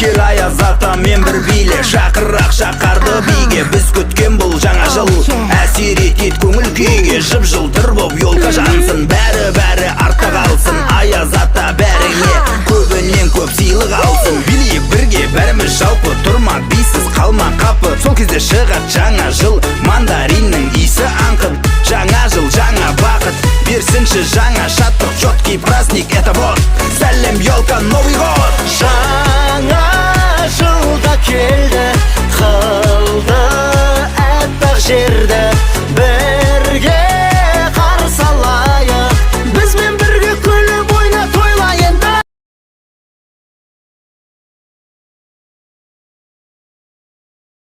Кел, Аяз ата, мен бір биле. Шақыр ақшақарды биге. Біз күткен бұл жаңа жыл әсер етеді көңіл күйге. Жып жылтыр боп елка жансын, бәрі бәрі артта қалсын. Аяз ата бәріңе көбінен көп сыйлық алсын. Билейік бірге бәріміз жалпы, тұрма бисіз, қалма қапы. Сол кезде шығады жаңа жыл мандариннің иісі аңқып. Жаңа жыл жаңа бақыт берсінші, жаңа шаттық. Четкий праздник, это вот.